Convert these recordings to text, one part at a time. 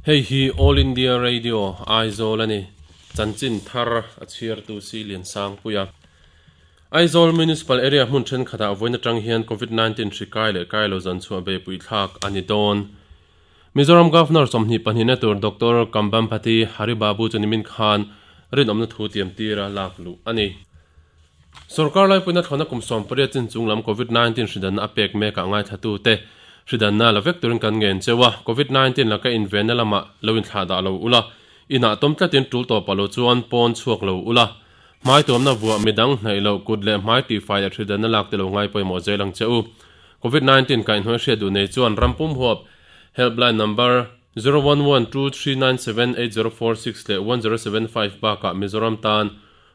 Hei hi All India Radio Aizawl a ni. Chanchin thar a chhiartu si Liansangpuia. Aizawl Municipal Area hmun thenkhatah vawiin atang hian Covid 19 hri kai leh kai lo zan chhuah beipui thlak a ni dawn. Mizoram Governor 22 na tur Doctor Kambhampati Hari Babu chu nimin khan rinawmna thu tiam tira lak luh a ni. Sorkar laipuina thlawhna kum 18 chin chung lam Covid 19 hridanna a pek mekah ngaithlatute hridanna la vek turin kan ngen cheu a, Covid 19 laka invenna lamah lo inthlahdah lo ula, inah tawm tlatin tul tawpah lo chuan pawn chhuak lo ula, hmai tuamna vuah midang hnaih loh kut leh hmai tihfai leh hridanna lak te lo ngai pawimawh zel ang che u. Covid 19 kaihhnuai hriat duh nei chuan rampum huap helpline number 0112397804 leh 1075 bakah Mizoram tan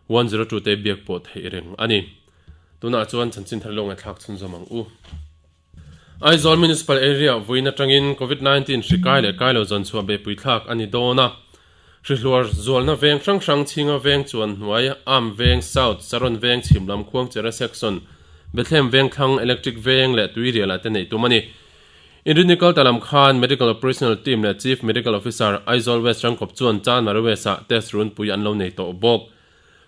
102 te biak pawh theih reng a ni. Tunah chuan chanchin thar lo ngaihthlak chhunzawm ang u. Aizawl Municipal Area vawiin atangin Covid 19 hri kai leh kai lo zawn chhuah beihpui thlak a ni dawn a. Hri hluar zualna veng hrang hrang Chhinga veng chuan hnuai, Am veng South, Saron veng chhim lam Khuangchera Section, Bethlehem veng thlang, Electric veng leh Tuirial ah te neih tum a ni. Inrinni kal ta lam khan Medical Operational Team leh Chief Medical Officer, Aizawl West Rangkawp chuan Chanmari West ah test runpui an lo nei tawh bawk.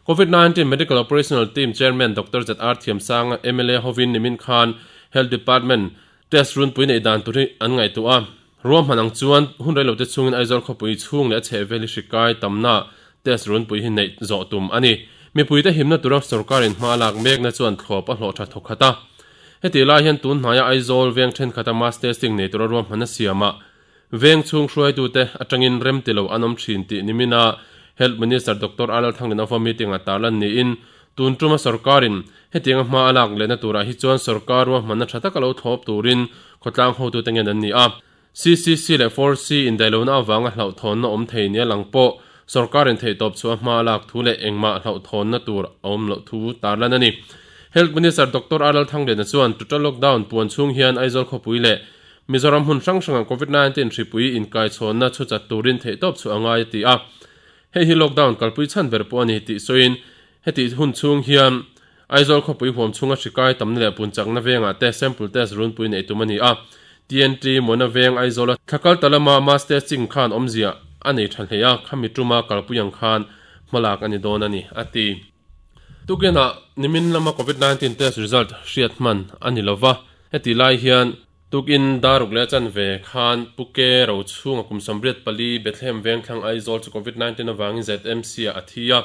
Covid 19 Medical Operational Team Chairman Doctor ZR Thiamsanga mla hovin nimin khan Health Department test runpui neih dan tur hi an ngaihtuah a. Ruahman ang chuan hun reilote chhungin Aizawl khawpui chhung leh a chhehvel hi hri kai tamna test runpui hi neih zawh tum a ni. Mipuite himna tura sorkarin hma lak mekna chuan thlawp a hlawh tha thawk khat a. Hetih lai hian tun hnaia Aizawl veng thenkhat a mass testing nei tura ruahman a siamah veng chhung hruaitute atangin rem ti lo an awm thin tih nimina Health Minister Doctor Arnold Thanglinova meeting-ah tarlan niin tun tuma sorkarin hetianga hma a lak lehna turah hi chuan sorkar ruahmanna tha taka lo thlawp turin khawtlang hotute ngen an ni a. CCC leh 4C indaihlohna avanga hlauhthawnna awm thei nia lang pawh sorkarin theihtawp chhuah hma a lak thu leh engmah hlauhthawnna tur a awm loh thu tarlan a ni. Health Minister Doctor Arnold Thangliana chuan total lockdown puan chhung hian Aizawl khawpui leh Mizoram hmun hrang hrangah Covid 19 hripui inkaichhawnna chhu chat turin theihtawp chhuah a ngai a ti a. Hei hi lockdown kalpui chhan ber pawh a ni tih sawiin heti hun chhung hian Aizawl khawpui huam chhunga hri kai tamna leh punchakna vengah te sample test runpui neih tum a ni a. TNT Muana veng Aizawla thla kal ta lama mass testing khan awmzia a nei tha hle a, khami tuma kalpui ang khan hmalak a ni dawn a ni, a ti. Tukinah nimin lama Covid 19 test result hriat hman a ni lova, heti lai hian tukin daruk leh chanve khan Pu Ke Rochhunga kum 84 Bethlehem Vengthlang Aizawl chu Covid 19 avangin ZMC ah a thi a.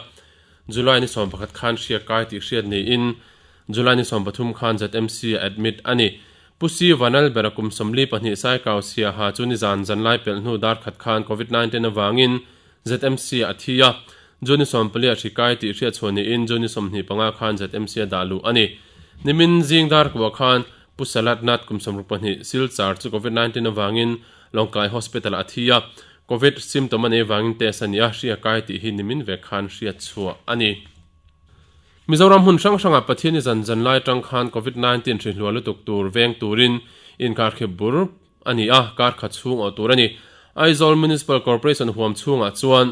July ni 11 khan hria kai tih hriat niin July ni 13 khan ZMC ah admit a ni. Pu Si Vanal bera kum 42 Saikau Siaha chu nizan zanlai pelh hnu dar khat khan Covid 19 avangin ZMC ah a thi a. June ni 14 ah hri kai tih hriat chhuah niin June ni 25 khan ZMC a dah luh a ni. Nimin zing dar kuah khan Pu Salat Nath kum 62 Silchar chu Covid 19 avangin Lawngtlai Hospital ah a thi a. Covid symptom a nei vangin test a ni a, hria kai tih hi nimin vek khan hriat chhuah a ni. Mizoram hmun hrang hrangah Pathian-i zan zan lai atang khan Covid 19 hri hluah lutuk tur veng turin inkarkhip bur a ni a, kar khat chhung awh tur a ni. Aizawl Municipal Corporation huam chhungah chuan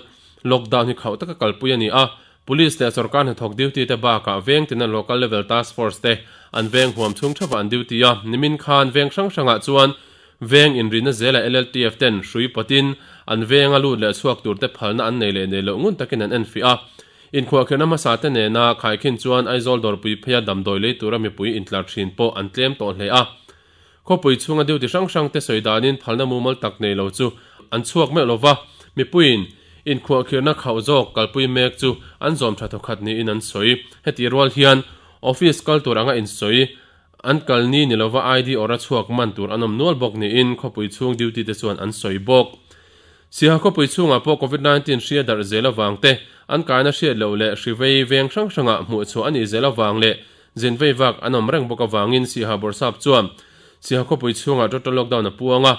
lockdown hi khauh taka kalpui a ni a, Police leh sorkar hnathawk duty te bakah veng tina Local Level Task Force te an veng huam chhung theuhah an duty a, nimin khan veng hrang hrangah chuan veng inrihna zela LLTF ten hrui pawtin an venga lut leh chhuak tur te phalna an nei leh nei loh ngun takin an enfiah a. Inkhuahkhirhna hmasa te nena khaikhin chuan Aizawl dawrpui pheia damdawi lei tura mipui intlar thin pawh an tlem tawh hle a. Khawpui chhunga duty hrang hrang te sawi danin phalna mumal tak nei lo chu an chhuak meuh lova, mipuiin inkhuahkhirhna khauh zawk kalpui mek chu an zawm tha thawkhat niin an sawi. Hetih rual hian office kal tur anga insawi an kal ni ni lova ID awrh a chhuak man tur an awm nual bawk niin khawpui chhung duty te chuan an sawi bawk. Siaha khawpui chhungah pawh Covid 19 hria darh zel avang te, an kaina hriat loh leh hri vei veng hrang hrangah hmuh chhuah a nih zel avang leh Zin vei vak an awm reng bawk avangin Siaha Bawrhsap chuan Siaha khawpui chhungah total lockdown a puang a,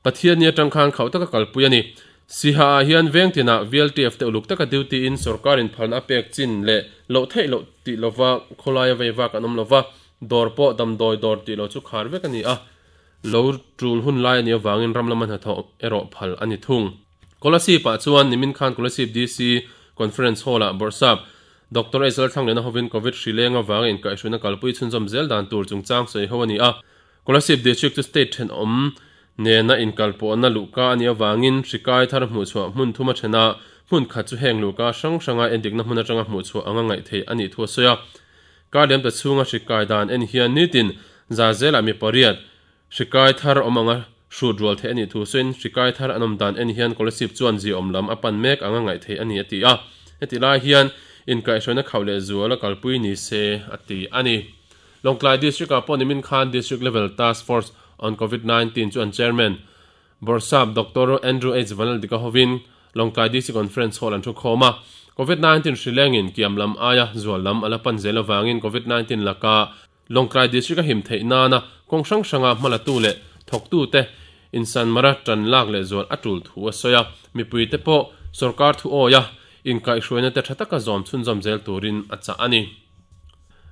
Pathianni atang khan khauh taka kalpui a ni. Siaha ah hian veng tinah VLTF te uluk taka duty in sorkarin phalna a pek chin leh loh theih loh tih lova khawlaia vei vak an awm lova, dawr pawh damdawi dawr tih loh chu khar vek a ni a, lo tul hun lai a nih avangin ram lama hnathawh erawh phal a ni thung. Kolasib ah chuan nimin khan Kolasib DC Conference Hall ah Bawrhsap Doctor Aizal Thlanglena hovin Covid hri leng avanga inkaihhruina kalpui chhunzawm zel dan tur chungchang sawi ho a ni a. Kolasib District chu state thenawm nena inkalpawhna luhka a nih avangin hri kai thar hmuhchhuah hmun thum a then a, hmun khat chu heng luhka hrang hranga endikna hmun atanga hmuhchhuah anga ngaih theih a nih thu a sawi a. Kar liam ta chhunga hri kai dan en hian nitin za zelah mi pariat hri kai thar awm anga hrut rual theih a nih thu sawiin hri kai thar an awm dan en hian Kolasib chuan ziaawm lam a pan mek anga ngaih theih a ni a ti a. Heti lai hian inkaihhruaina khauh leh zual a kalpui ni se a ti a ni. Lawngtlai District-ah pawh nimin khan District Level Task Force on Covid 19 chu an Chairman, Bawrhsap Doctor Andrew H. Vanlaldika hovin Lawngtlai DC Conference Hall an thu khawm a. Covid 19 hri lengin kiam lam aia zual lam a la pan zel avangin Covid 19 laka Lawngtlai District a him theih nana kawng hrang hranga hmalatu leh thawktute insan mara tan lak leh zual a tul thu a sawi a. Mipuite pawh sorkar thu awia inkaihhruaina te tha taka zawm chhunzawm zel turin a chah a ni.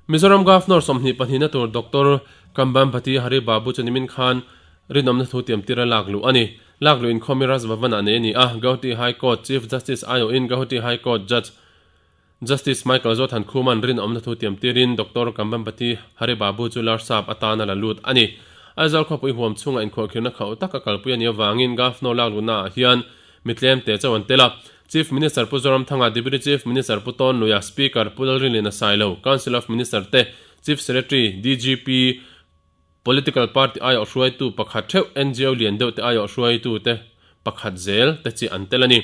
Mizoram Governor 22 na tur Doctor Kambhampati Hari Babu chu nimin khan rinawmna thu tiamtir a lak luh a ni. Lak luh inkhawm hi Raj Bhavan ah nei a ni a, Gauhati High Court Chief Justice aiawhin Gauhati High Court Judge Justice Michael Zothan Khuman rinawmna thu tiamtirin Doctor Kambhampati Hari Babu chu Larsap atan a la lut a ni. Aizawl khawpui huam chhungah inkhuahkhirhna khauh tak a kalpui a nih avangin Governor lak luhna ah hian Mi tlem te chauh an tel a. Chief Minister Pu Zoramthanga, Deputy Chief Minister Pu Tawnluia, Speaker Pu Lalrinliana Sailo, Council of Minister te, Chief Secretary, DGP, Political Party aiawh hruaitu pakhat theuh, NGO lian deuh te aiawh hruaitu te pakhat zel te chi an tel a ni.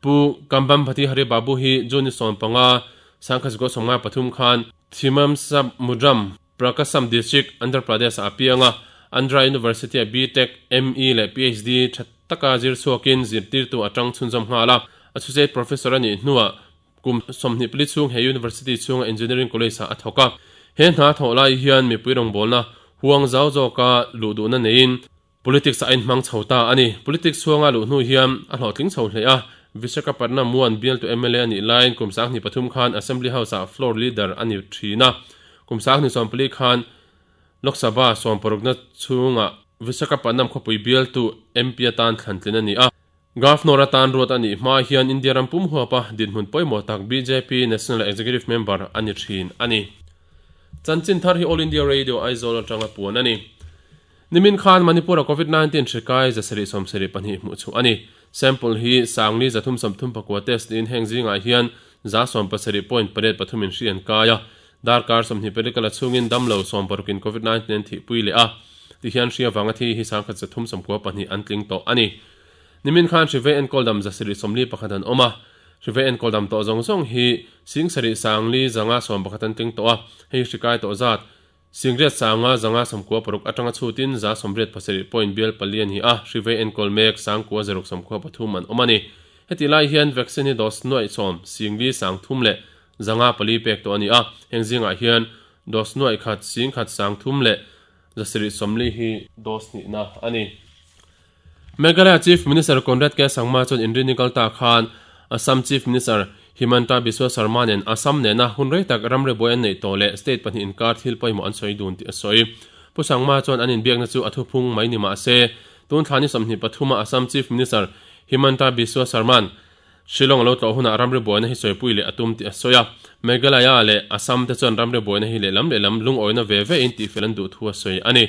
Pu Kambhampati Hari Babu hi June ni 15, 1993 khan Thimamsamudram, Prakasam District, Andhra Pradesh ah a piang a, Andhra University-a B.Tech, ME leh PhD tha taka zir chhuakin zirtirtu a tang chhunzawm nghal a. Associate Professor a nih hnuah kum 24 chhung he University chhunga Engineering College-ah a thawk a. He hna thawh lai hian mipui rawngbawlna huang zau zawka luh duhna neiin Politics a inhmang chho ta a ni. Politics chhuanga luh hnu hian a hlawhtling chho hle a, Visakhapatnam Muan bialtu mla a nih laiin kum 23 khan Assembly House-ah Floor Leader a ni thin a. Kum 24 khan Lok Sabha sawmparukna chhungah Visakhapatnam khawpui bialtu MP atan thlantlin a ni a. Governor atan ruat a nih hma hian India ram pum huapa dinhmun pawimawh tak bjp National Executive Member a ni thin a ni. Chanchin thar hi All India Radio Aizawl atanga puan a ni. Nimin khan Manipur-a Covid 19 hri kai 772 hmuh chhuah a ni. Sample hi Sangli 334 test niin heng zingah hian 77.83 in hri an kai a. Darkar 20 kala chhungin damlo 60 in Covid 19 an thihpui leh a. Tihian hri avanga thi hi 1392 an tling tawh a ni. Nimin khan hri vei enkawl dam 741 an awm a. Hri vei enkawl dam tawh zawng zawng hi 7 Sangli 511 an tling tawh a. Hei hri kai tawh zat Singriat sanga 596 atanga chhutin 87 point bial pali a ni a, hri vei enkawl mek 9,693 an awm a ni. Hetih lai hian vaccine hi dose nuaih sawm, singli sang thum leh 504 pek tawh a ni a, heng zingah hian dose nuaih khat, sing khat sang thum leh 740 hi dose hnihna a ni. Meghalaya Chief Minister Conrad K. Sangma chuan inrinni kal ta khan Assam Chief Minister Himanta Biswa Sarma nen Assam nena hun rei tak ramri buai an neih tawh leh state pahnih inkar thil pawimawh an sawi dun tih a sawi. Pu Sangma chuan an inbiakna chu a thuphung mai ni mah se, tun thla ni 23 a Assam Chief Minister Himanta Biswa Sarma'n Shillong a lo tlawh hunah ramri buaina hi sawipui leh a tum tih a sawi a. Meghalaya leh Assam te chuan ramri buaina hi lehlam lehlam lungawina ve ve in tihfel an duh thu a sawi a ni.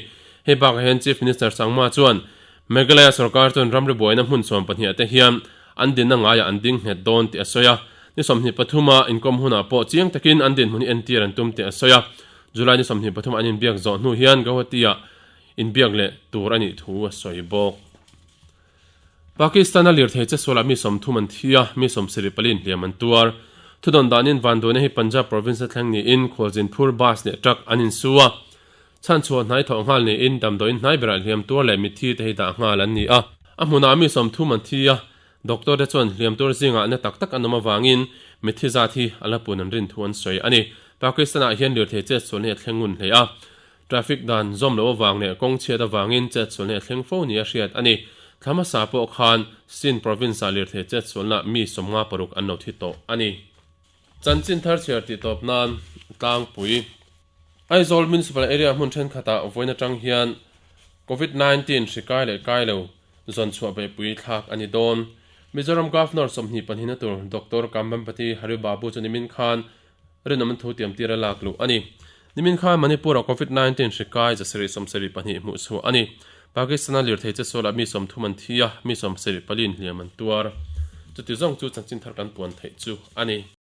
Hei bakah hian Chief Minister Sangma chuan Meghalaya sorkar chuan ramri buaina hmun 12 ah te hian an dinna ngaiah an ding nghet dawn tih a sawi a. Ni 23 a inkawm hunah pawh chiang takin an dinhmun hi entir an tum tih a sawi a. July ni 23 an inbiak zawh hnu hian Guwahati-ah inbiak leh tur a nih thu a sawi bawk. Pakistan-a lirthei che sualah mi 30 an thi a, mi 74 hliam an tuar. Thudawn danin vanduaina hi Punjab province-a thleng niin khualzin phur bus leh truck an insu a. Chhanchhuah hnai thawh nghal niin damdawiin hnai berah hliam tuar leh mitthi te hi dah nghal an ni a. A hmunah mi 30 an thi a, doctor te chuan hliam tuar zingah na tak tak an awm avangin mitthi zat hi a la pun an rin thu an sawi a ni. Pakistan-ah hian lirthei chetsualna hi a thleng ngun hle a. Traffic dan zawm loh avang leh kawng chhiat avangin chetsualna hi a thleng fo nia hriat a ni. Thla hmasa pawh khan Sindh province-ah lirthei chetsualna mi 56 an lo thi tawh a ni. Chanchin thar chhiar tih tawp nan tlangpui. Aizawl Municipal Area hmun thenkhatah vawiin atang hian Covid 19 hri kai leh kai lo zawn chhuah beihpui thlak a ni dawn. Mizoram Governor 22 na tur Doctor Kambhampati Hari Babu chu nimin khan rinawm thu tiam tir a lak luh a ni. Nimin khan Manipur-ah Covid 19 hri kai 772 hmuh chhuah a ni. Pakistan-a lirthei chesualah mi 30 an thi a, mi 74 in hliam an tuar. Chuti zawng chu chanchin thar kan puan theih chu a ni.